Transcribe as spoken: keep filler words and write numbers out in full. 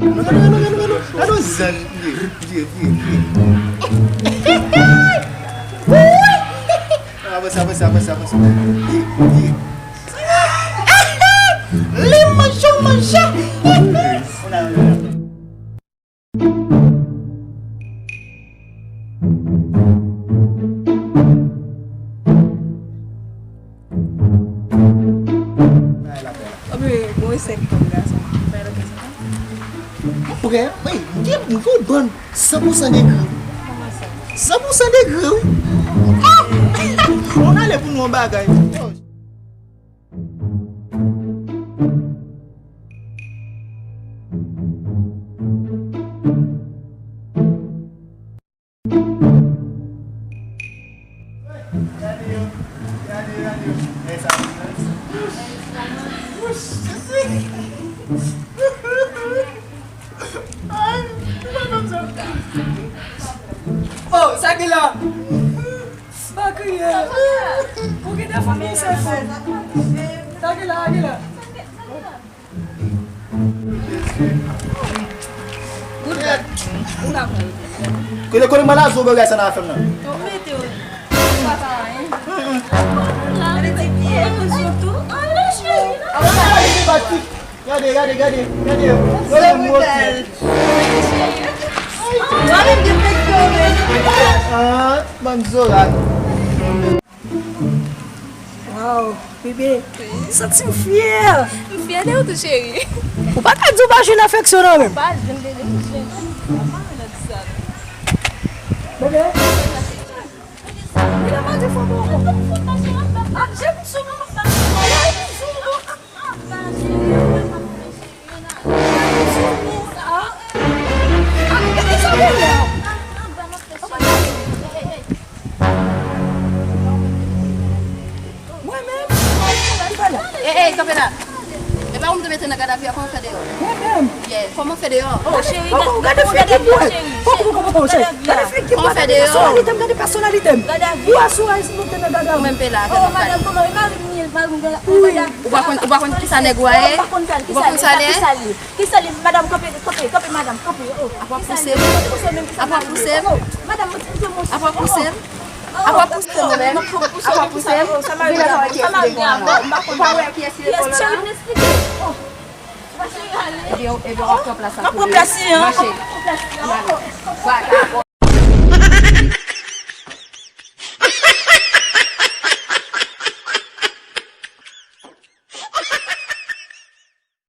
Non, non, non, non, non, non, non. Gade yon zanj. Vire, vire, vire, vire. Avanse, avanse, avanse, avanse. Vire, vire. Li manje, manje. Anben, bon, esèk kòm gason. Monchè, wi, gen moun ki ban san pou san degre. San pou san degre, wi. Oh! On ale pou nou yon bagay. Oh, sa ki la? Pa kriye. Ou gen de fanmi se fou. Sa ki la, sa ki la? Good God. Ou ka pran. Kote, kote malazo bagay sa nan afè m nan? Yo, mete w. Papa, hein? La, mete pye. Mete w tou. Anlè, cheri. Gade, gade, gade, gade. Gade mwen. Mwen menm gen pèk yo, men. Ah, bann zorat. Waw, bebe, m santi m fyè. M fyè de ou tou, cheri. Ou pa ka di w pa jwenn afeksyon nan men m. Pa jwenn, bebe, m jwenn. Bebe. Li la mande fò bon. Ah, je m sou nou. Ey, ey, kanpe la. E pa ou m te mete nan gadavi a, kòman fè deyò? Mwen menm. Yeah, kòman fè deyò? Oh, cheri, gade figi bwè. Kòman, kòman, kòman, cheri? Gade figi bwè, gade pèsonalite m, gade pèsonalite m. Ou asou a, si nou te nan gadavi. Ou menm pe la, oh, madanm, kòman, e mari m ye, mari m gadavi. Ou pa konn, ou pa konn kisa nèg ou a ye? Ou pa konn sa, ou pa konn sa l ye? Kisa li? Madanm, kanpe, kanpe, kanpe, madanm, kanpe, oh. Apa pouse m? Apa pouse m? Oh, madanm, mwen ti mwen. Apa pouse m? Apa pouse m, menm? Apa pouse m? Vin la, sa mari m gen avè w. M pa konn. Ou pa wè kiyès ki lekòl la? Yes, cheri, vin eksplike. Oh. Ebyen, ebyen, w ap pran plas la pou li. M ap pran plas li, an. Mache. Ann ale.